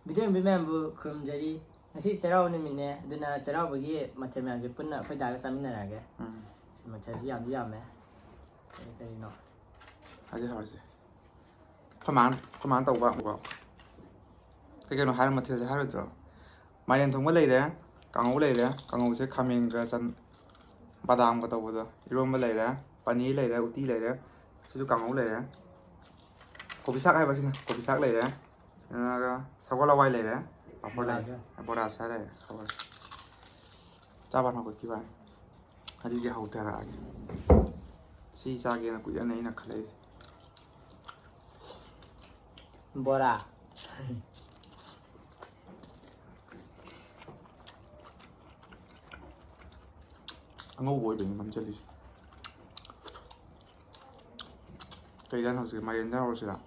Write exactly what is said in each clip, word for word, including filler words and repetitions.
Video ꯌꯦꯡꯕꯤ ꯃꯌꯥꯝꯕꯨ ꯈꯨꯔꯨꯝꯖꯔꯤ꯫ ꯉꯁꯤ ꯆꯩꯔꯥꯎꯕ ꯅꯨꯃꯤꯠꯅꯦ, ꯑꯗꯨꯅ ꯆꯩꯔꯥꯎꯕꯒꯤ ꯃꯊꯦꯜ ꯃꯌꯥꯝꯁꯦ ꯄꯨꯟꯅ ꯑꯩꯈꯣꯏ ꯗꯥꯒ ꯆꯥꯃꯤꯟꯅꯔꯛꯑꯒꯦ꯫ ꯎꯝ꯫ ꯃꯊꯦꯜꯁꯤ ꯌꯥꯝꯗꯤ ꯌꯥꯝꯃꯦ꯫ ꯀꯔꯤ ꯀꯔꯤꯅꯣ? ꯍꯥꯏꯗꯤ ꯍꯧꯔꯁꯤ꯫ ꯑꯩꯈꯣꯏ ꯃꯥꯅ, ꯑꯩꯈꯣꯏ ꯃꯥꯅ ꯇꯧꯕ꯫ ꯀꯩ ꯀꯩꯅꯣ ꯍꯥꯏꯔ, ꯃꯊꯦꯜꯁꯦ ꯍꯥꯏꯔꯣꯏꯗ꯭ꯔꯣ? ꯃꯥꯏꯔꯦꯟ ꯊꯣꯡꯕ ꯂꯩꯔꯦ, ꯀꯥꯡꯉꯧ ꯂꯩꯔꯦ, ꯀꯥꯡꯉꯧꯁꯦ ꯈꯥꯃꯦꯟꯒ ꯆꯟ-, ꯕꯗꯥꯝꯒ ꯇꯧꯕꯗꯣ, ꯏꯔꯣꯟꯕ ꯂꯩꯔꯦ, ꯄꯅꯤꯔ ꯂꯩꯔꯦ, ꯎꯇꯤ ꯂꯩꯔꯦ, ꯁꯤꯁꯨ ꯀꯥꯡꯉꯧ ꯂꯩꯔꯦ, ꯀꯣꯕꯤ ꯁꯥꯛ ꯍꯥꯏꯕ ꯁꯤꯅ, ꯀꯣꯕꯤ ꯁꯥꯛ ꯂꯩꯔꯦ, ꯑꯗꯨꯒ ꯁꯒꯣꯜ ꯍꯋꯥꯏ ꯂꯩꯔꯦ, ꯄꯥꯐꯣꯔ ꯂꯩꯔꯦ, ꯕꯣꯔꯥꯁꯦ꯫ ꯕꯣꯔꯥ ꯁꯥ ꯂꯩꯔꯦ, ꯁꯒꯣꯜ꯫ ꯆꯥꯕ ꯍꯧꯒꯠꯈꯤꯕ꯫ ꯑꯗꯨꯗꯤ ꯍꯧꯊꯔꯛꯑꯒꯦ꯫ ꯁꯤ ꯆꯥꯒꯦꯅ ꯀꯨꯏꯔꯦꯅꯦ ꯑꯩꯅ ꯈꯜꯂꯛꯏꯁꯦ꯫ ꯕꯣꯔꯥ꯫ ꯑꯉꯧꯕ ꯑꯣꯏꯕꯩꯅꯤ ꯅꯝꯁꯤꯜꯂꯤꯁꯦ꯫ ꯀꯩꯗ ꯍꯧꯖꯤꯛ ꯃꯥꯏꯔꯦꯟꯗ ꯍꯧꯔꯁꯤꯔ?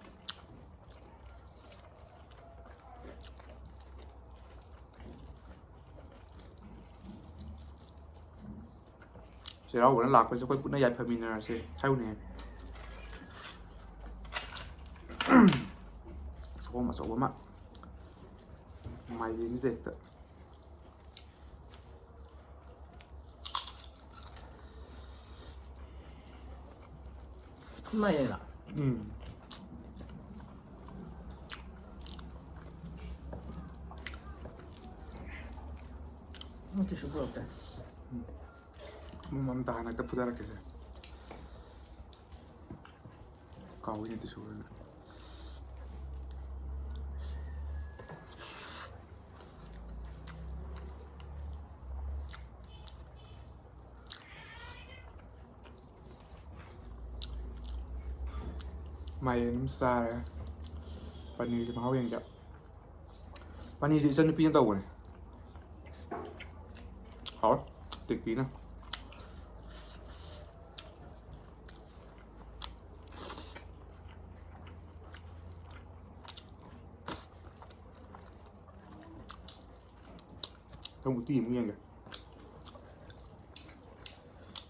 ꯆꯩꯔꯥꯎꯕꯅ ꯂꯥꯛꯄꯁꯦ ꯑꯩꯈꯣꯏ ꯄꯨꯟꯅ ꯌꯥꯏꯐꯃꯤꯟꯅꯔꯁꯦ ꯍꯥꯏꯕꯅꯦ꯫ ꯁꯒꯣꯝ ꯑꯆꯧꯕ ꯑꯃ ꯃꯥꯏꯔꯦꯟꯁꯤꯗ ꯍꯦꯛꯇ꯫ ꯃꯥꯏꯔꯦꯟꯂꯣ? ꯎꯝ꯫ ꯎꯝ, ꯇꯤꯁꯨ ꯄꯨꯔꯛꯇꯦ꯫ ꯎꯝ꯫ ꯃꯃꯝ ꯇꯥꯅ ꯍꯦꯛꯇ ꯐꯨꯊꯔꯛꯀꯦꯁꯦ꯫ ꯀꯥꯎꯏꯅꯦ ꯇꯤꯁꯨ꯫ ꯃꯥꯏꯔꯦꯟ ꯑꯃ ꯆꯥꯔꯦ꯫ ꯄꯅꯤꯔꯁꯦ ꯃꯍꯥꯎ ꯌꯦꯡꯒꯦ꯫ ꯄꯅꯤꯔꯁꯦ ꯏꯆꯟꯅꯨꯄꯤꯅ ꯇꯧꯕꯅꯦ꯫ ꯍꯥꯎꯋꯦ꯫ ꯇꯤꯛꯀꯤꯅ꯫ ꯅꯪ ꯎꯇꯤ ꯑꯃꯨꯛ ꯌꯦꯡꯒꯦ꯫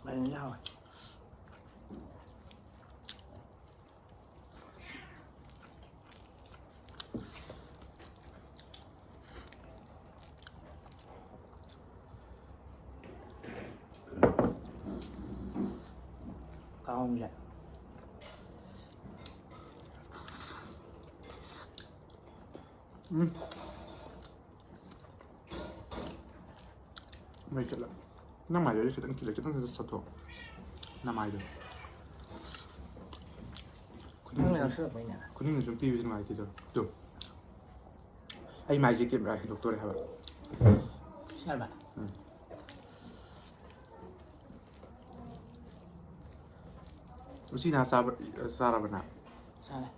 ꯃꯥꯏꯔꯦꯟꯁꯦ ꯍꯥꯎꯋꯦ꯫ ꯆꯥꯎꯅꯦ꯫ ꯎꯝ꯫ ꯃꯩ ꯆꯠꯂꯦ꯫ ꯅꯪ ꯃꯥꯏꯗꯨꯗꯤ ꯈꯤꯇꯪ ꯊꯤꯜꯂꯦ, ꯈꯤꯇꯪ ꯈꯤꯇꯪ ꯆꯠꯊꯣꯛ꯫ ꯅꯃꯥꯏꯗꯣ꯫ ꯈꯨꯅꯤꯡ-, ꯅꯪꯅ ꯉꯥꯡꯁꯤꯜꯂꯛꯄꯩꯅꯦ꯫ ꯈꯨꯅꯤꯡꯗ ꯁꯨꯝ ꯄꯤꯕꯁꯦ ꯅꯨꯡꯉꯥꯏꯇꯦꯗꯣ꯫ ꯇꯨ꯫ ꯑꯩ ꯃꯥꯏꯁꯦ ꯀꯦꯃꯦꯔꯥ ꯍꯦꯟꯗꯣꯛꯇꯣꯔꯦ ꯍꯥꯏꯕ꯫ ꯁꯤ ꯍꯥꯏꯕ? ꯎꯝ꯫ ꯎꯆꯤꯅꯥ ꯆꯥꯕ, ꯆꯥꯔꯕ ꯅꯪ? ꯆꯥꯔꯦ꯫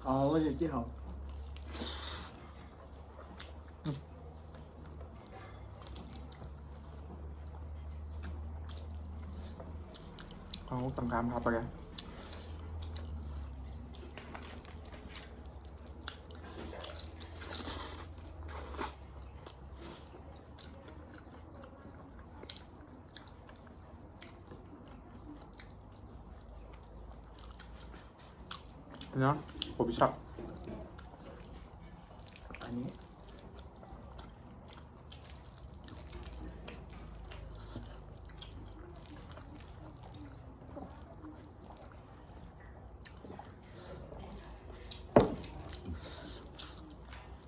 ꯀꯥꯡꯍꯧꯒꯗꯤ ꯊꯤ ꯍꯥꯎ꯫ ꯀꯥꯡꯍꯧ ꯇꯪꯈꯥꯏ ꯑꯃ ꯍꯥꯞꯄꯒꯦ꯫ ꯑꯗꯨꯅ ꯀꯣꯕꯤ ꯁꯥꯛ꯫ ꯑꯅꯤ꯫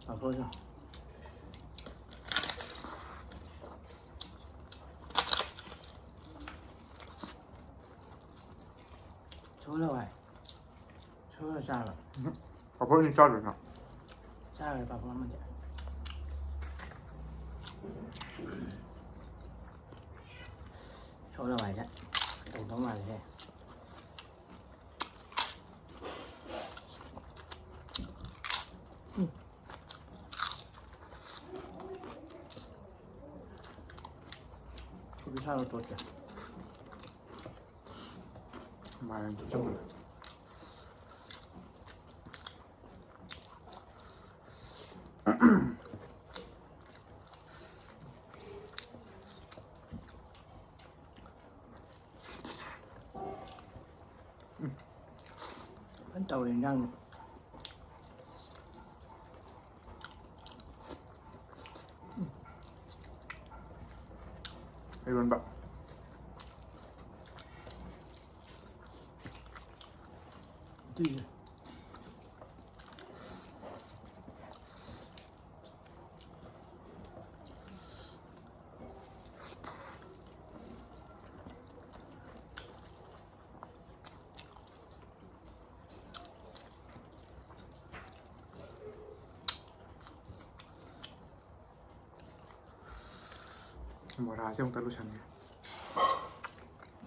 ꯄꯥꯐꯣꯔꯁꯨ꯫ ꯁꯒꯣꯜ ꯍꯋꯥꯏ꯫ ꯁꯒꯣꯜ ꯍꯋꯥꯏ ꯆꯥꯔꯕ? ꯄꯥꯐꯣꯔ ꯑꯅꯤ ꯆꯥꯗꯣꯏꯅꯣ? ꯆꯥꯔꯦ ꯄꯥꯐꯣꯔ ꯑꯃꯗꯤ꯫ ꯁꯒꯣꯜ ꯍꯋꯥꯏꯁꯦ ꯇꯧꯗꯧ ꯃꯥꯜꯂꯦꯍꯦ꯫ ꯀꯣꯕꯤ ꯁꯥꯛꯇꯣ ꯇꯣꯠꯀꯦ꯫ ꯃꯥꯏꯔꯦꯟ ꯊꯨꯞꯆꯟꯕꯗꯣ꯫ ꯐꯖꯅ ꯇꯧꯔꯦ ꯏꯟꯖꯥꯡꯗꯤ꯫ ꯏꯔꯣꯟꯕ꯫ ꯎꯇꯤꯁꯦ꯫ ꯕꯣꯔꯥꯁꯦ ꯑꯃꯨꯛꯇ ꯂꯣꯏꯁꯟꯒꯦ꯫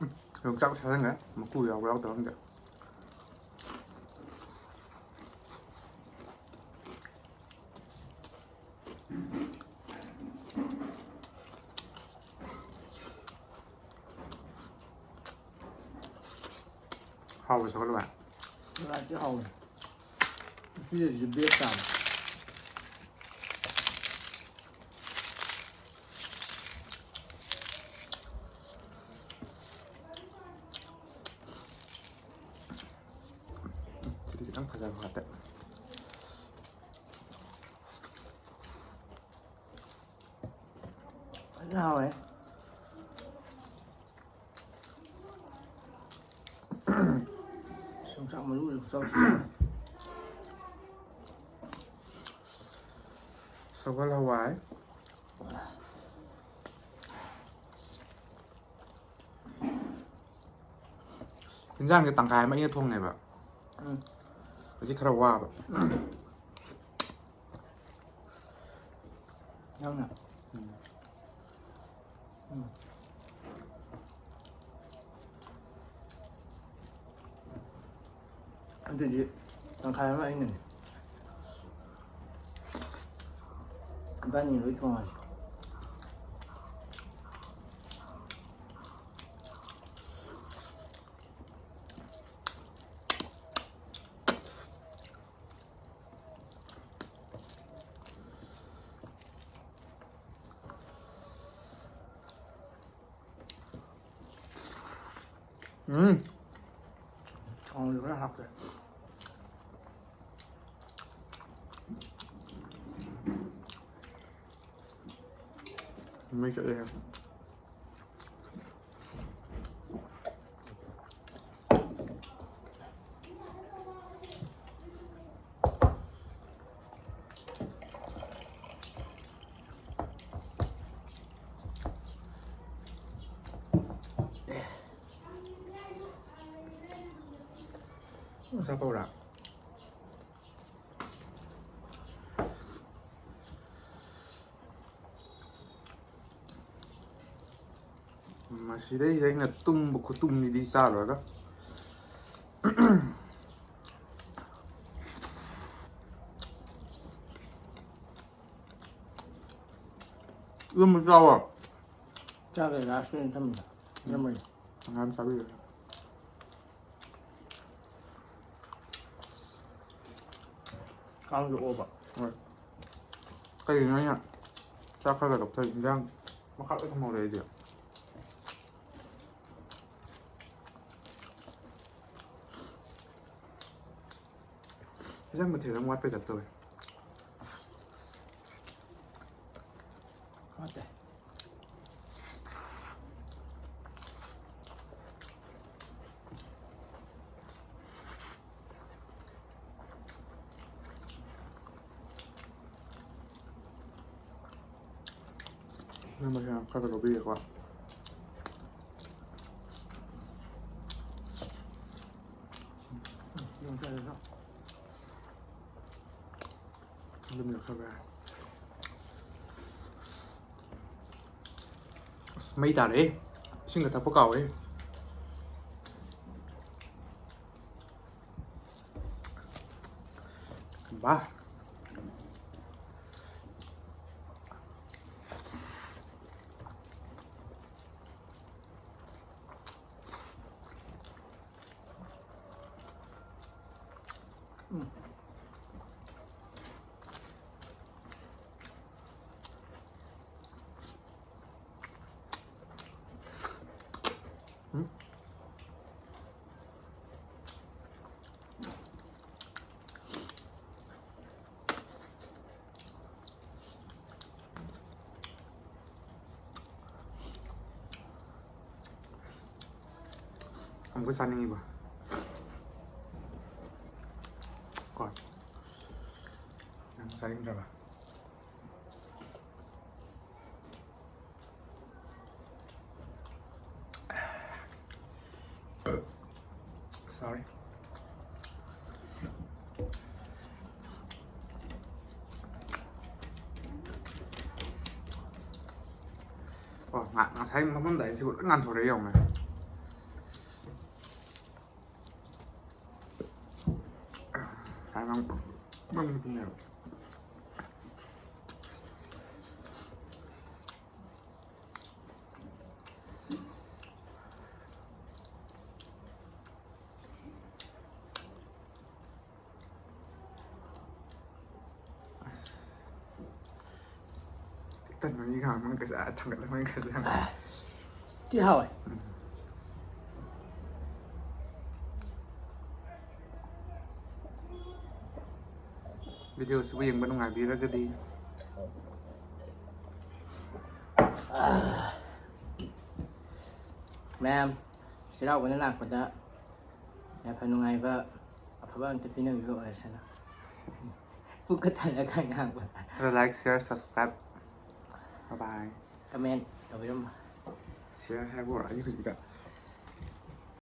ꯎꯝ, ꯌꯣꯡꯆꯥꯛ ꯁꯥꯖꯟꯈ꯭ꯔꯦ, ꯃꯀꯨ ꯌꯥꯎꯕ꯭ꯔꯥ ꯌꯥꯎꯗꯕ꯭ꯔꯥ ꯈꯪꯗꯦ꯫ ꯍꯥꯎꯕ ꯁꯒꯠꯂꯨ ꯚꯥꯏ꯫ ꯕꯣꯔꯥꯁꯦ ꯍꯥꯎꯋꯦ꯫ ꯎꯇꯤꯁꯤꯁꯨ ꯕꯦꯁ ꯇꯥꯕ꯫ ꯁꯤꯗꯤ ꯈꯤꯇꯪ ꯐꯖꯕ ꯋꯥꯠꯂꯦ꯫ ꯐꯖꯅ ꯍꯥꯎꯋꯦ꯫ ꯌꯣꯡꯆꯥꯛ ꯃꯔꯨꯁꯦ ꯈꯨꯆꯥꯎ ꯆꯥꯎ꯫ ꯁꯒꯣꯜ ꯍꯋꯥꯏ꯫ ꯏꯟꯖꯥꯡꯁꯦ ꯇꯪꯈꯥꯏ ꯑꯃ ꯑꯩꯅ ꯊꯣꯡꯉꯦꯕ꯫ ꯎꯝ꯫ ꯍꯧꯖꯤꯛ ꯈꯔ ꯋꯥꯕ꯫ ꯅꯪꯅ? ꯎꯝ꯫ ꯎꯝ꯫ ꯑꯗꯨꯗꯤ ꯇꯪꯈꯥꯏ ꯑꯃ ꯑꯩꯅꯅꯦ꯫ ꯏꯕꯥꯅꯤ ꯂꯣꯏ ꯊꯣꯡꯉꯁꯤ꯫ ꯎꯝ꯫ ꯊꯥꯎꯁꯦ ꯈꯔ ꯍꯥꯞꯀꯦ꯫ ꯃꯩ ꯆꯠꯂꯦ꯫ ꯆꯥꯄꯧꯔꯥ? ꯃꯁꯤꯗꯩꯁꯤꯗ ꯑꯩꯅ ꯇꯨꯝꯕ ꯈꯨꯇꯨꯝꯁꯤꯗꯤ ꯆꯥꯔꯣꯏꯒ꯫ ꯏꯔꯣꯝꯕ ꯆꯥꯎꯋꯣ꯫ ꯆꯥꯒꯦ, ꯂꯥꯁꯇ ꯑꯣꯏꯅ ꯊꯝꯃꯦ꯫ ꯏꯔꯣꯝꯕ꯫ ꯑꯉꯥꯡ ꯆꯥꯕꯤꯔꯣ꯫ ꯀꯥꯡꯁꯨ ꯑꯣꯕ꯫ ꯍꯣꯏ꯫ ꯀꯩꯒꯤꯅꯣ ꯑꯩꯅ ꯆꯥꯛ ꯈꯔ ꯂꯧꯊꯣꯛꯏ, ꯏꯟꯖꯥꯡ ꯃꯈꯥ ꯂꯣꯏ ꯊꯝꯍꯧꯔꯦ ꯑꯩꯗꯤ꯫ ꯏꯟꯖꯥꯡ ꯃꯊꯦꯜ ꯑꯃ ꯋꯥꯠꯄꯩ ꯇꯥꯏꯞ ꯇꯧꯋꯦ꯫ ꯋꯥꯠꯇꯦ꯫ ꯅꯪ ꯃꯁꯥ ꯈꯔ ꯂꯧꯕꯤꯒꯦꯀꯣ꯫ ꯎꯝ, ꯆꯥꯔꯦ, ꯆꯥꯔꯦ꯫ ꯑꯗꯨꯝ ꯌꯥꯎꯁꯜꯂꯦ꯫ ꯑꯁ, ꯃꯩ ꯇꯥꯔꯦ꯫ ꯏꯁꯤꯡꯒ ꯊꯛꯄ ꯀꯥꯎꯋꯦ꯫ ꯕꯥ꯫ ꯎꯝ꯫ ꯎꯝ꯫ ꯑꯃꯨꯛꯀ ꯆꯥꯅꯤꯡꯉꯤꯕ꯫ ꯀꯣ꯫ ꯅꯪ ꯆꯥꯅꯤꯡꯗ꯭ꯔꯕ? Sorry. ꯑꯣ, ꯉ-, ꯉꯁꯥꯏ ꯃꯐꯝꯗ ꯑꯩꯁꯤꯕꯨ ꯂꯣꯏ ꯉꯥꯟꯊꯣꯔꯛꯑꯦ ꯌꯦꯡꯉꯨꯅꯦ꯫ ꯍꯥꯏꯕ ꯉꯝ-, ꯉꯝꯗꯕꯅꯦꯕ꯫ ꯇꯟꯕꯅꯤ ꯈꯥꯡ ꯃꯅꯨꯡ ꯀꯩꯁꯥ ꯊꯥꯡꯒꯠꯂꯝꯃꯅꯤ ꯈꯜꯂꯦ꯫ ꯇꯤ ꯍꯥꯎꯋꯦ꯫ ꯚꯤꯗꯤꯑꯣꯁꯤꯕꯨ ꯌꯦꯡꯕ ꯅꯨꯡꯉꯥꯏꯕꯤꯔꯒꯗꯤ꯫ ꯃꯌꯥꯝ, ꯆꯩꯔꯥꯎꯕꯅ ꯂꯥꯛꯄꯗ ꯌꯥꯝ ꯅꯨꯡꯉꯥꯏꯕ, ꯑꯐꯕ ꯑꯝꯇ ꯄꯤꯅꯕꯤꯕ ꯑꯣꯏꯔꯁꯅꯨ꯫ ꯄꯨꯛꯀ ꯊꯜꯂꯒ ꯉꯥꯡꯕ꯫ ꯑꯗꯣ like, share, subscribe꯫ Bye bye꯫ Comment ꯇꯧꯕꯤꯔꯝꯃꯣ꯫ Share ꯍꯥꯏꯕ ꯍꯧꯔꯛꯑꯅꯤ ꯍꯧꯖꯤꯛꯇ꯫